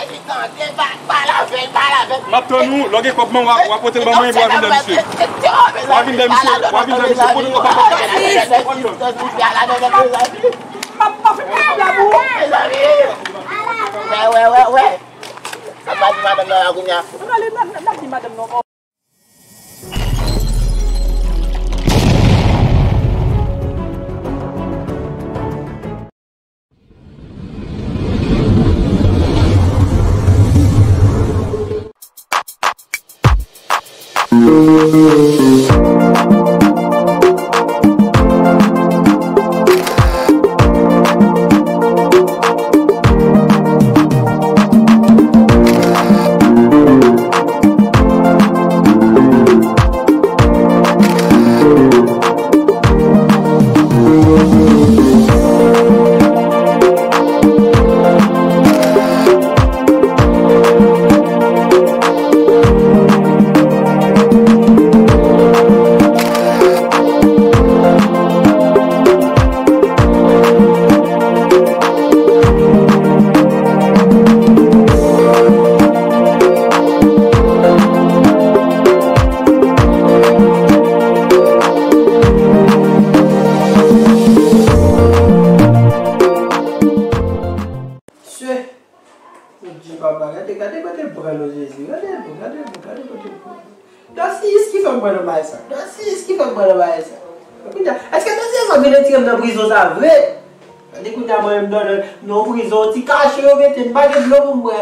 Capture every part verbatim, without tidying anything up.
M ap tann ou, lè w gen kòb ban mwen, w a pote l ban mwen, epi w a vin dèyè misye. W a vin dèyè misye, w a vin dèyè misye, pote kòb la ban mwen. M ap, m ap fè pwoblèm la pou ou. Wè, wè, wè, wè. Sa pa di madanm nan la kounye a. Mwen ale, m ap, m ap di madanm nan. Mesye, Bondye papa, gade, gade kote pran nou Jezi, gade, gade, gade kote pran nou. Dòsiyis ki fè m pran nan bagay sa, Dòsiyis ki fè m pran nan bagay sa. Kounye a, èske Dòsiyis ap vin retire m nan prizon sa vre? Gade kounye a mwen menm nan, nan prizon, ti kache yo mete m, pa gen dlo pou m bwè.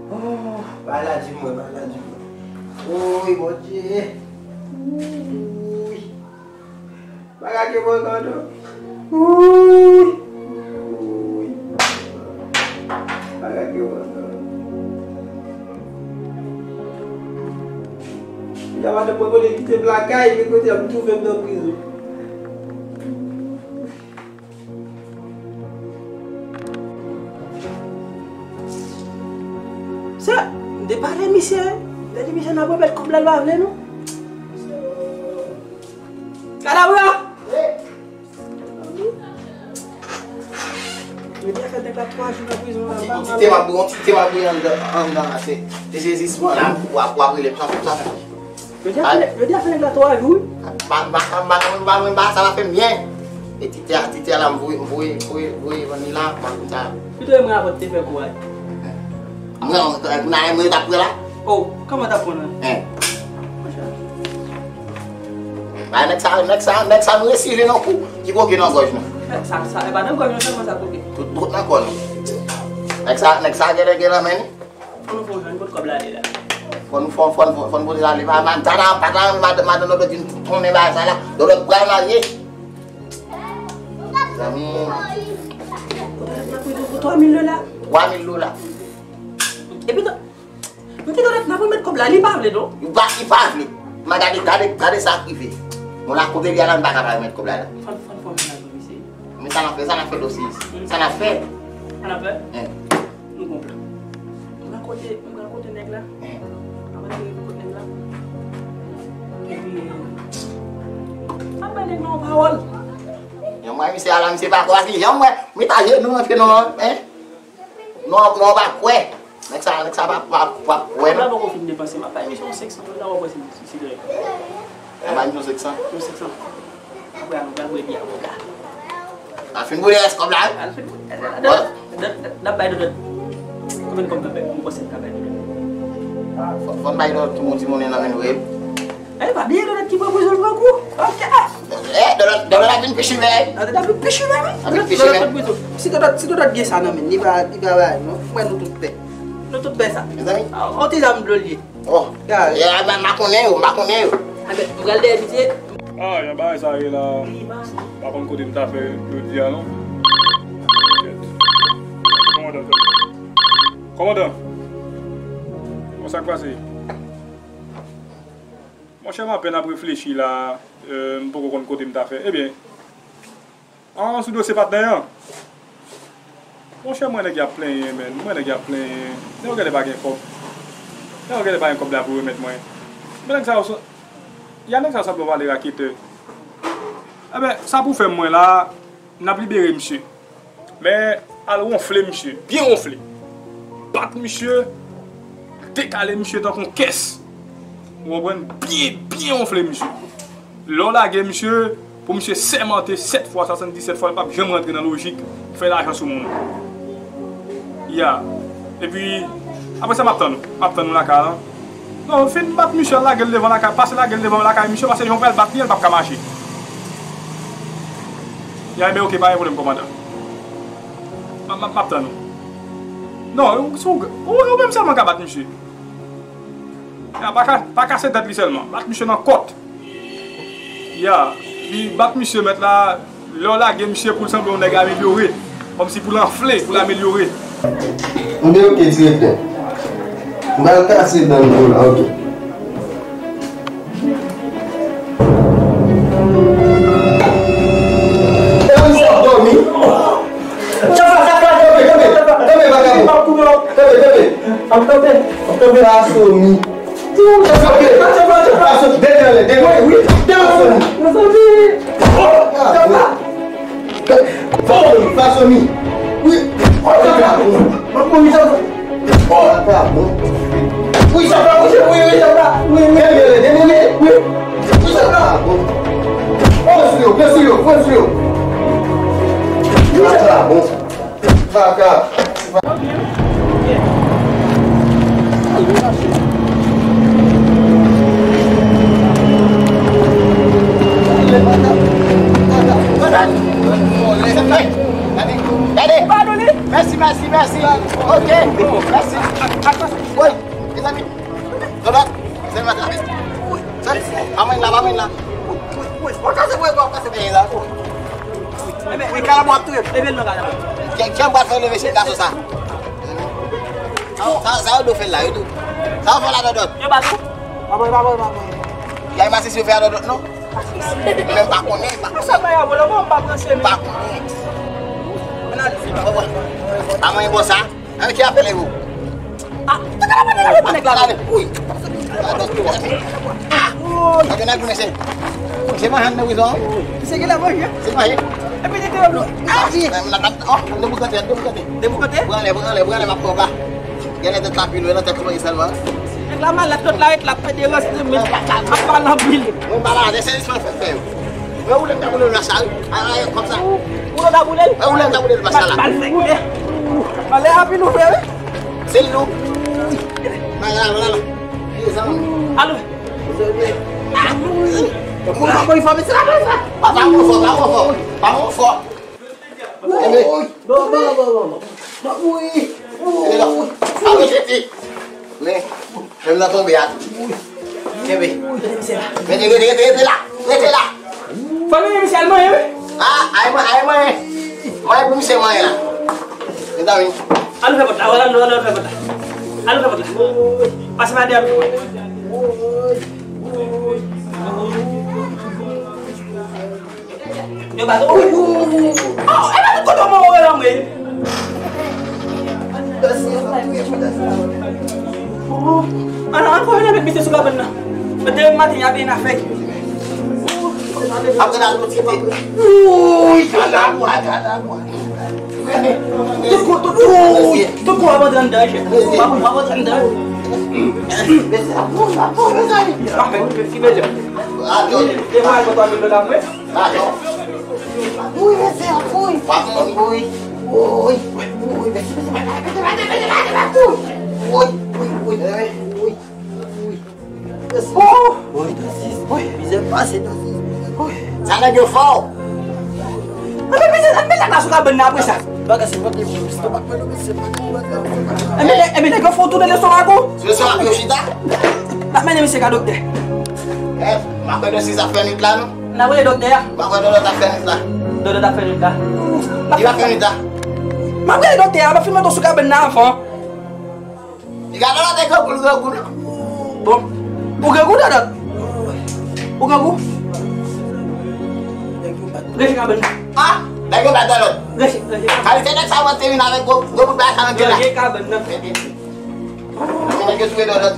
Oh, bagay la di mwen, bagay la di mwen. Woy, Bondye. Woy. Bagay ke mwen konn. Woy. Woy. Bagay ke mwen konn. Ya madanm mwen konnen kite m lakay, men kote ap twouve m nan prizon. Se, m te pale misye, m te di misye n ap remèt kòb la, l pa vle non. Kalabra! Jodi a fè nèg la twa jou nan prizon an. Yon ti te m ap bouyi, yon ti te m ap bouyi anndan, anndan la, se, se sezisman la, w ap, w ap rele m sa, sa. Jodi a fè, jodi a fè nèg la twa jou, wi. M pa, m pa, m pa, m pa, m pa, m pa, sa va fè m byen. E ti tè a, ti tè a la, m voye, m voye, voye, voye vann li la, m ap konn sa. Pito e mwen avè w te fè kou a. Mwen, mwen, mwen, mwen t ap pran la. Oh, kòman t ap pran la? Hein. Monchè. Ba nèg sa, nèg sa, nèg sa nou resi li nan kou, ki koke nan gòj nou. Sa, sa, e pa nan gòj nou sèlman sa koke. Tout, tout nan kò nou. Nèg sa, nèg sa gen, gen nan men li. Fò nou fè yon jan, kote kòb la ale la? Fò nou, fò, fò, fò, fò nou pote l ale. Pa, pa, pa, pa, pa, madanm, madanm Dòlòt vin tounen bagay sa la. Dòlòt pral marye. Zanmi. Dòlòt nan prizon pou twa mil dola. Twa mil dola. Epi, nou te Dòlòt nan pou met kòb la, li pa vle non. Li pa, li pa vle. Ma gade, gade, gade sa k rive. Bon la, kote li a la, m pa ka pa remèt kòb la la. Fò n, fò n fòme la pou misye. Men sa n ap fè, sa n ap fè Dòsiyis. Sa n ap fè. Sa n ap fè? Hein. Nou gon plan. M pral kote, m pral kote nèg la. Hein. M pral kote nèg la. Epi, m ap bay nèg la yon pawòl. Yon mwa misye a la, misye pa kwè, paske jan m wè, m ta je nou antre nan, hein? Non, non, pa kwè. Nèg sa, nèg sa pa, pa, pa kwè, non. Kòb la poko fin depanse, m ap bay misye yon senk san dola, w ap wè si, si, si, si. Ap bay misye yon senk san? Yon senk san. Apre a, nou pral bwè byè a, kòb la. Al fin boule rès kòb la, wi. Al fin boule. Bon. N ap bay Dòlòt. Konbyen kòb n ap bay? Mwen panse n ka bay Dòlòt. Fò, fò n bay Dòlòt tou yon ti monnen nan men nou, wi. Eh, pa bliye Dòlòt ki pran prizon l pran kou. Ok. Eh, Dòlòt, Dòlòt ap vin pi chimè. Dòlòt ap vin pi chimè, wi. Ap vin pi chimè. Dòlòt pran prizon. Si Dòlòt, si Dòlòt gen sa nan men, li pa, li pa bay, non. Mwen nou tout pè. Nou tout pè sa. Mezanmi. Ah, yon ti zam dlo l ye. Oh. Ya, m, m pa konnen yo, m pa konnen yo. Anben, m pral dèyè misye. Ah, jan bagay sa ye la. M pa konn kote m ta fè jodi a, non. Kòmandan, kòmandan. Bon, sa k pase? Monchè, m apèn ap reflechi la, euh, m poko konn kote m ta fè. Ebyen, an, sou dosye patnè an. Monchè, m wè nèg y ap plenyen, menn. M wè nèg y ap plenyen. Nèg yo genlè pa gen kòb. Nèg yo genlè pa gen kòb la pou remèt mwen. Men nèg sa yo, y a nèg sa yo sanble yo pale raketè. Enben, sa pou fè mwen la, n ap libere misye. Men, al wonfle misye. Byen wonfle. bat misye, dekale misye tankou yon kès. Ou konprann? Byen, byen wonfle misye. Lè w lage misye, pou misye sèmante sèt fwa, swasanndisèt fwa, li p ap janm rantre nan lojik fè lajan sou moun. Ya. Epi, apre sa, m ap tann ou. M ap tann ou lakay la. Non, fin bat misye, al lage l devan lakay, pase lage l devan lakay misye, paske jan w pral bat li an, l p ap ka mache. Ya, enben, oke, pa gen pwoblèm, kòmandan. M ap, m ap, m ap tann ou. Non, ou, ou, ou, ou menm sèlman ka bat misye. Ya, pa ka, pa kase tèt li sèlman. Bat misye nan kòt. Ya, li bat misye mèt la, lè w lage misye pou l sanble yon nèg amelyore. Kòmsi pou l anfle, pou l amelyore. Enben, oke, direktè. M pral kase dan nou la, oke. E wi, sa dòmi. Kanpe, kanpe, kanpe, kanpe, vagabon. Kanpe, kanpe. Kanpe, kanpe. Fasomi. Kanpe, kanpe, kanpe. Fasomi, demen anlè, demen. Wi, wi. Fasomi. Fasomi, fasomi. Wi. Vagabon. Vagabon. Wi, sa va, wi, wi, wi, sa va. Wi, wi. Demen anlè, demen anlè. Wi. Wi, sa va. Pran sou yo, pran sou yo, pran sou yo. Wi, sa va. Bon. Vaka. Gade. Mèsi, mèsi, mèsi. Ok. Mèsi. Wi, mezanmi. Dodot, sèl mwen la. Sèl, pa mwen la, pa mwen la. Wi, wi, wi. Ou kase mwen, ou kase mwen la. Wi, kalamò ap touye m. Leve l non, kalamò. Kè, kè m pral fè leve se gason sa. Sa, sa, sa yo do fè la, yo do. Sa yo fè la, Dodot. Yo bat ou? Pa mwen, pa mwen, pa mwen. Kay Masisi yo fè a, Dodot, non? Mwen menm pa konnen, pa konnen. Sa pa yon pwoblèm, mwen pa branche, men. Pa konnen. Pa mwen, bon, sa. Ann ki apele ou? Ah, tout a la mande la pou nèg la. Wi. Ah, oh. Sa gen nèg mesye. Se manjan nan prizon. Se gen la manje. Se manje. Epi li te yo. Ah, wi. Nan nan oh, de boukante, de boukante. De boukante? Pran lè, pran lè, pran lè, m ap pran ba. Gen lè tèt la pi lwen, nan tèt mwen sèlman. Nèg la malad, lòt la ret la pede rans de men. Ap pale anpil. Mwen malad, se li fè fè. Mwen woule m ta boule nan sa wi. A, a, kòmsa. Ou ta boule l? Mwen woule m ta boule nan sa la. Bal fè boule. Anlè anpil ou fè wi. Se l non. Nan la, nan la. Alo. Mwen pa konn fò, men se la konn fè. Pa, pa mwen fò, pa mwen fò. Pa mwen fò. Ebe. Bon, bon, bon, bon, bon. Bon, wi. Ebe la. Alo, jete. Men, men nan tonbe a. Kenbe. Rete, rete, rete, rete la. Rete la. Fò nou misye al manyen, wi. Ah, ay, man, ay, manyen. Manyen pou misye manyen la. Mezanmi. Al ouvè pòt la, al, al, al ouvè pòt la. Al ouvè pòt la. Pase pa dèyè, al ouvè pòt la. Yo bat ou. Oh, e pa tout kote w mwen ou rele anmwe. An, an, fò vin avèk misye sou kabann nan. Mwen te maten y ap vin afè. Apre la nou tite. Woy, kalamwa, kalamwa. Tout kou, tout kou, tout kou ap antre anndan, chè. Tout kou ap antre anndan. Mezanmi, mezanmi. Ki bezwen? Devan al pran twa mil dola pou mwen. Wi, mesye, wi. Wi, wi, wi, mesye, mesye, mesye, mesye, mesye, wi, wi, wi, wi, wi. Oh! Wi, tasis, wi, mizè pase, tasis, wi. Sa nèg yo fò. Ann met, ann met nèg la sou kabann nan apre sa. Bagay se vant li pou pistopak mwen, mesye, pa gen bagay. Enben, enben, nèg yo fè w tounen lestomak ou. Se lestomak yo chita. N ap mennen misye ka doktè. Eh, m ap wè Dòsis ap fè nwit la, non? N ap rele doktè a. M ap wè Dòdòt ap fè nwit la. Dòdòt ap fè nwit la. Li pa fè nwit la. M ap rele doktè a, m ap fin mete w sou kabann nan avan. Li ka Dòdòt e grangou, li grangou, non? Bon. Ou grangou, Dòdòt? Ou grangou? Rete kabann nan. Ah, nèg yo bat Dòdòt. Rete, rete kabann. Kalite nèg sa yo te vin avèk gwo, gwo bout bagay sa nan ke la. Rete kabann nan. Mete. Mete nèg yo touye Dòdòt.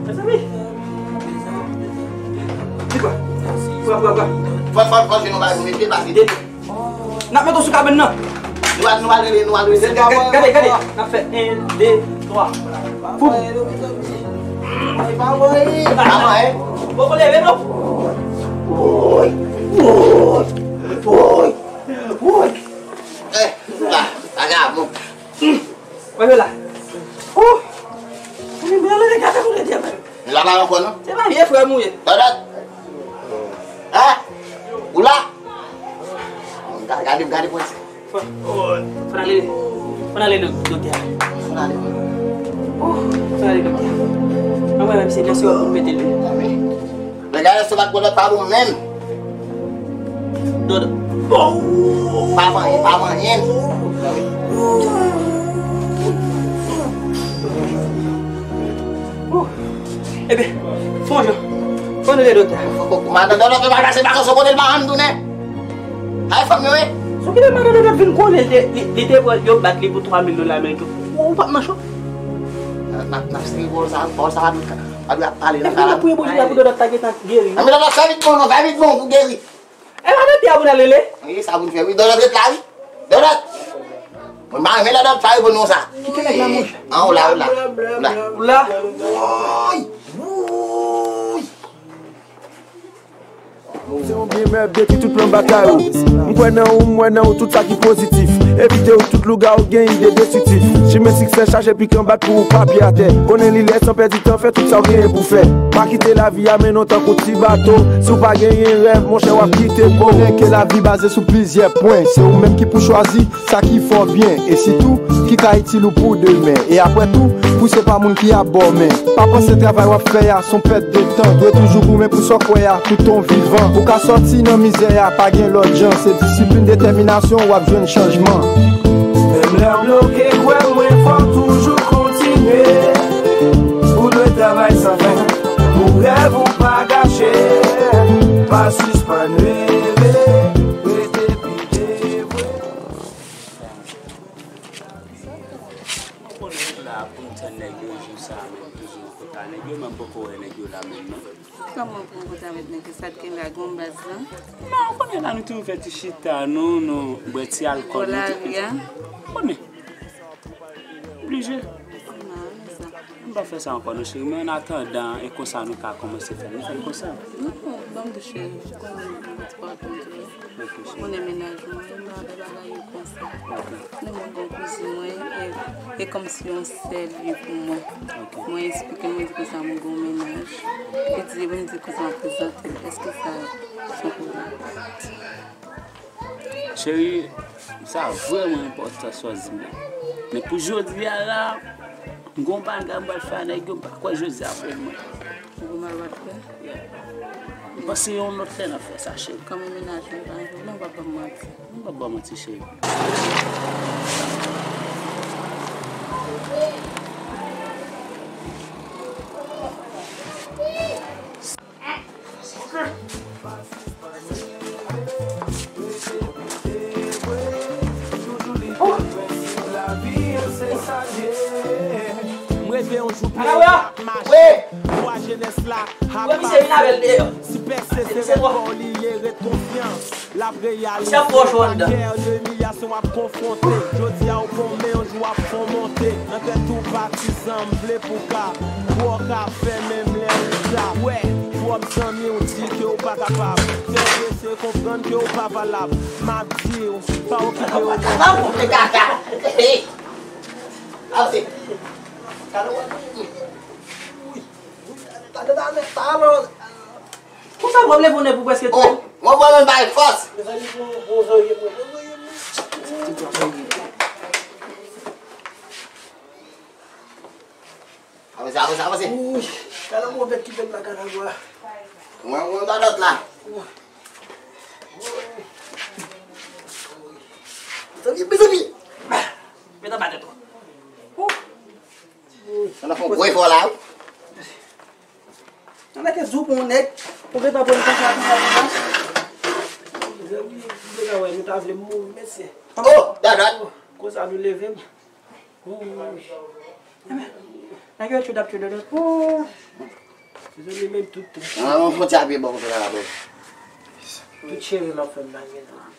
Mezanmi. Di kwa? Kwa, kwa, kwa? Fò, fò, fò, se nou bagay pou mete pase. N ap mete w sou kabann nan. Nou al, nou al rele, nou al rele. Gade, gade, gade. N ap fè en, de, twa. Fou. Maman, hein? Poko leve non. Woy, woy, woy, woy. Eh, la, la, la, bon. Mwen la. Oh. Mwen la, gade pou le diable. Li la pa ankò non. Se pa vye frè m ou ye. Dòdòt. Hein? Ou la? Gade, gade, gade pwen sa. Fò, fò n ale, fò n ale doktè a. Fò n ale. Oh, fò n ale doktè a. Mwen menm se nan sirop pou mete l. Men gade estomak Dòdòt pa bon menm. Dòdòt. Pa manyen, pa manyen. Ebyen, fò n, fò n rele doktè a. Madan Dòdòt pa pase vakansi kote l pa janm tounen. Ay fanm yo wi. Sou ki de madan Dòdòt vin konnen li te, li, li te pran yo bat li pou twa mil dola ameriken. Ou, ou p ap nan cho. N ap, n ap sere bòl sa, bòl sa pa dwe, pa dwe ap pale nan kay la. Epi pou ebouji la pou Dòdòt ta gentan geri. Nan men Dòdòt fè vit bon non, fè vit bon pou geri. E pa nan pye a pou n al rele? Wi, sa pou n fè wi. Dòdòt ret la wi. Dòdòt. Mwen pa renmen Dòdòt pa reponn nou sa. Kite nèg la monchè. An, ou la, ou la. Ou la. Ou la. Woy. Woy. Se yon byen mèb detwi tout plan batay ou. M kwè nan ou, m wè nan ou tout sa ki pozitif. Evite ou tout lougawou gen ide destriktif. Chimen siksè chaje pik anba pou ou pa pye atè. Konnen li lè san pèdi tan fè tout sa w genyen pou fè. Pa kite lavi a mennen w tankou ti bato. Si w pa genyen rèv, monchè, w ap kite po. Konnen ke lavi baze sou plizyè pwen. Se ou menm ki pou chwazi sa ki fè w byen e sitou ki ka itil ou pou demen. E apre tou, pouse pa moun ki ap ba w men. Pa panse travay w ap fè a s on pèt de tan. Dwe toujou goumen pou sa w kwè a tout tan w vivan. Ou ka sòti nan mizè a, pa gen lòt jan. Se disiplin, detèminasyon w ap jwenn chanjman. Menm lè w bloke, kwè mwen, fò w toujou kontinye. Ou dwe travay san fen pou rèv ou pa gache. Pa sispann reve, rete pi devwe. Mwen konnen m la pou m tann nèg yo jou sa a menm, toujou nan kota. Nèg yo menm poko wè nèg yo la menm non. Kòman pou m kontre avèk nèg yo? Sa t gen la gon baz lan? Non, ou konnen la nou toujou fè ti chita, nou, nou bwè ti alkòl, nou tou. Ou konnen. Oblije. M pa fè sa ankò non cheri, men an atandan, e konsa nou ka kòmanse fè l. Nou fè l konsa. Non, ban m di cheri, ou konnen m poko wè nèg yo. Ok, cheri. Konnen mennaj mwen, m pa fè bagay yo konsa. Ok. Konnen mwen gen kouzin mwen, e, e kòmsi yon sè li pou mwen. Ok. Mwen eksplike l, mwen di konsa mwen gen yon mennaj. Li di, li di konsa m prezante l. Èske sa se yon pwoblèm? Cheri, sa vrèman enpòtan sa w di m la. Men pou jodi a la, m gen yon bagay m pral fè a nèg yo, m pa kwè jodi a pou mwen. Ou gen mal w ap fè? Yeah. M panse yon lòt lè n ap fè sa, cheri. Kòman mennaj ou pa anvi w? Non, w p ap ban m manti. M p ap ba w manti, cheri. M reve yon jou peyi a ap mache, vwa jenès la ap pase. Si pèse se rèv pa w li ye, ret konfyans. L ap reyalize pa kè de imilyasyon w ap konfwonte. Jodi a w fon men, yon jou w ap fon monte. Nan tèt ou patizan, m vle pou w ka, pou w ka fè menm lè ou ta wè twòp zanmi w di ke w pa kapab. Fè w prese konprann ke w pa valab. M ap di w, pa okipe yo. Gade, gade, gade. Konsa w ap leve w nèk ou prèske tou. Oh, mwen vrèman bay fòs. Mezanmi, bon, bon zanmi mwen. Avanse, avanse, avanse. Ui, gade yon bèt ki fèt la, gade la. Mwen, mwen, gade lòt la. Mezanmi, mezanmi. Met anba tèt ou. Sa nan fè yon gwo efò la, wi. Sa mete zou pou yon nèg, pou gentan pran yon konsa, konsa, konsa. Mezanmi, nou ta wè, nou ta vle m mouri, mesye. Oh, Dòdòt. Konsa nou leve m. Wi, wi, wi. Enben, nèg yo tchou ap tchou Dòdòt. Oh. Mezanmi, menm tout trip. An, an fon ti apye bò kote la, la, bò. Tout cheve m ap fè m la, mezanmi.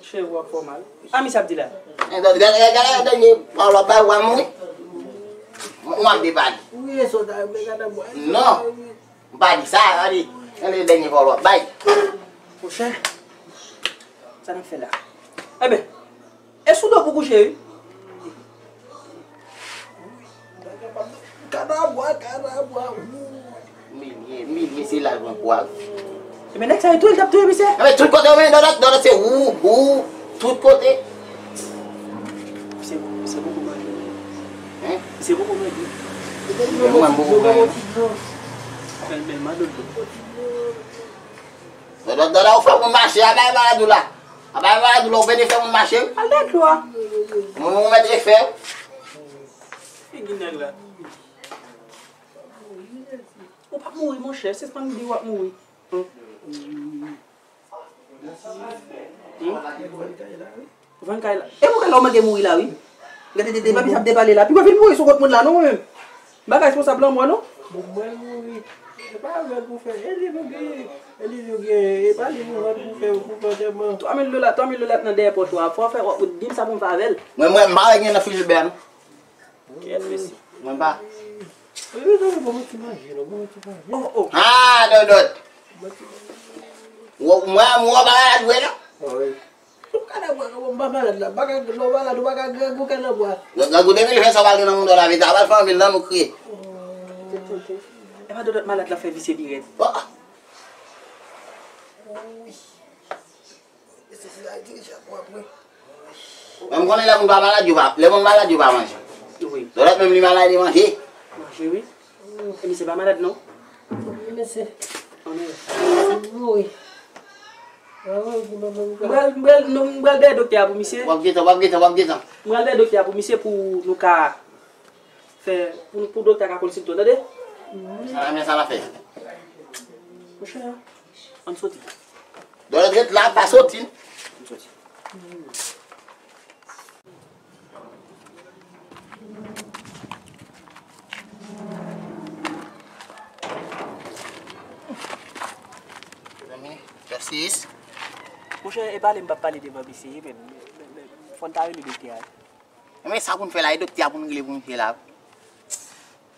Cheve w ap fè w mal. A, misye ap di la. Gade, gade, gade, gade dènye pawòl w ap bay, w a mouri. M ap depale. Wi, e sòt a, men gade bwa. Non. M pa di sa, gade, gade dènye pawòl w ap bay. Monchè, sa n ap fè la? Enben, e sou do pou kouche, wi. Kanabwa, kanabwa, wou. Milye, milye, se la l pran pwa. Ebyen, nèg sa yo tou, li t ap touye misye. Enben, tout kote, men, Dòdòt, Dòdòt, se wou, wou, tout kote. Se, se poko mande. Hein? Se poko mande. Men mwen, poko mande. Bèl, bèl, madodlo. Dòdòt, Dòdòt, ou fè moun mache, a bay malad ou la. A bay malad ou la, ou byen fè moun mache. Al dèyè dlo a. Moun ou mèt fè. Figi nèg la. Ou p ap mouri, monchè. Sispann di w ap mouri. Hmm. Hmm? Vann kay la. E pou kay la ou mande mouri la, wi. Gade, de, de, papi sa ap depale la. Pi pa vin mouri sou kont moun la, non, mwen menm. M pa ka responsab lanmò, non. Bon, mwen mouri. E pa avè l pou fè. E li nou gen. E li nou gen. E pa li nou vann pou fè, pou fè antèman. Twa mil dola, twa mil dola nan dèyè pòch ou a. Fò w fè, w, w, di m sa pou m fè avè l. Mwen, mwen, m pa wè gen nan Fijilbè, non. Kèt, mesye. Mwen pa. Mwen bezwen bon ti manje, non, bon ti manje. Oh, oh. Ah, Dòdòt. Bon ti manje. Mwen, mwen, mwen pa malad vre, non. Ah, wi. Ou ka nan bwa, kòman m pa malad la? M pa ka, lè w malad, ou pa ka grangou, ou ka nan bwa. Grangou de mil ven san pa gen nan moun la, vin ta pral fè anpil nan nou kriye. Oh. E pa Dòdòt malad la fè visye pi rèd. Ah. Wi. Mesye, se la dirije ak mwen apre. Men m konnen lè moun pa malad, yo pa, lè moun malad, yo pa manje. Wi. Dòdòt menm li malad, li manje. Manje, wi. E misye pa malad, non? Wi, mesye. Anmè. Wi. Ah, wi, wi, wi, wi. M pral, m pral, non, m pral dèyè doktè a pou misye. W ap gentan, w ap gentan, w ap gentan. M pral dèyè doktè a pou misye pou nou ka fè, pou, pou doktè a ka konn sentòm, tande? Sa la, men sa la fè. Monchè, ann soti. Dòlòt ret la, pa soti. Ann soti. Mezanmi, Justice. Monchè, e pale m p ap pale devan misye, men, men, men, men, fò n ta rele doktè a. Men sa pou n fè la, e doktè a pou n rele pou misye la.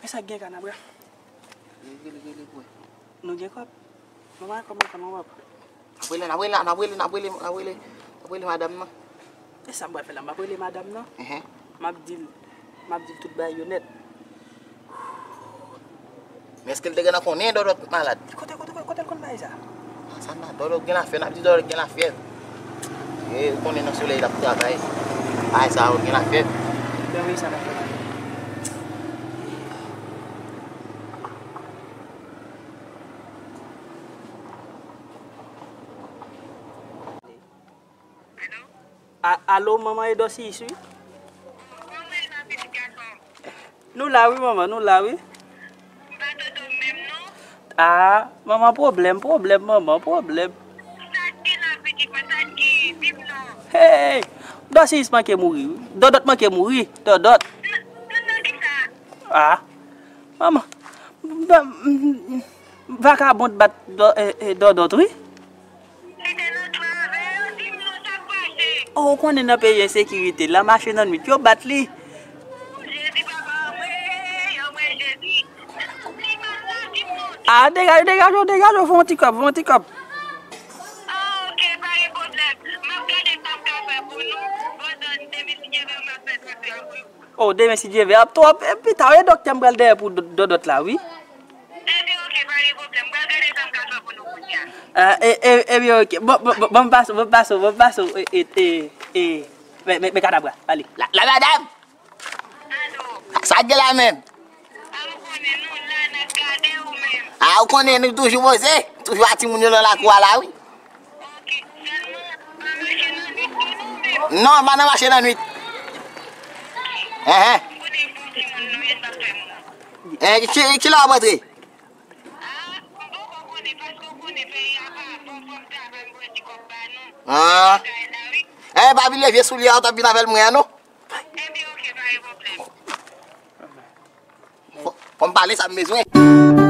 Men sa k gen Kanabra? Rele, rele, rele pou wè. Nou gen kòb? Nou pa gen kòb nan kòb, non, papa. N ap rele, n ap rele, n ap rele, n ap rele, n ap rele, n ap rele madanm nan. E sa m pral fè la, m ap rele madanm nan. Enhen. M ap di l, m ap di l tout bagay yo nèt. Men èske l te gentan konnen Dòdòt malad? Kote, kote, kote, kote l konn bagay sa? Sa n a, Dòdòt gen lafyèv, n ap di Dòdòt gen lafyèv. E, ou konnen nan solèy l ap travay. Bagay sa yo gen lafyèv. Mèvèy sa n ap fè la. A, alo, manman Edòsiyis, wi. Nou la, wi, manman, nou la, wi. A, manman, pwoblèm, pwoblèm, manman, pwoblèm. Hey, Edòsiyis manke mouri, wi. Dòdòt manke mouri, Dòdòt. A, manman, vakabon bat Dò-, e, e, Dòdòt, wi. Kite nou travay, di m non, sa k pase? Oh, ou konnen nan peyi ensekirite, l ap mache nan nwit, yo bat li. Jezi, papa, anmwe, anmwe, Jezi. Li malad, di m non. Ah, degaje, degaje w, degaje w, fè yon ti kòb, fè yon ti kòb. Ah, ok, pa gen pwoblèm. M ap gade sa m ka fè pou nou. Bon, dan, demen, si Dye vle, m ap fè transfè an pou nou. Oh, demen, si Dye vle, ap twò, epi ta, e doktè m pral dèyè pou Dò-, Dòdòt la, wi. Ebyen, ok, pa gen pwoblèm. Mwen gade sa m ka fè pou nou kounye a. Ah, e, e, ebyen, ok. Bon, bon, bon, bon, m pase, bon, m pase, bon, m pase, e, e, e, e, men, men, men Kadabra, ale. La, la madam! Alo. Sa k gen la menm? A, ou konnen nou la, n ap gade ou menm. A, ou konnen nou toujou poze, toujou a timoun yo nan lakou a la, wi. Ok, sèlman, pa mache nan nwit tou non, menm. Non, pa nan mache nan nwit. Enhen. Konnen bon timoun nou ye, n ap fè moun. Eh, ki, ki lè w ap rantre? Ah, m poko konnen, paske w konnen peyi a pa bon, fò m travay, m pran ti kòb ba nou. Ah. Bagay la, wi. Eh, pa bliye vye soulye a, w t ap vin avè l mwen an, non? Ebyen, ok, pa gen pwoblèm. Fò, fò m pale sa m bezwen.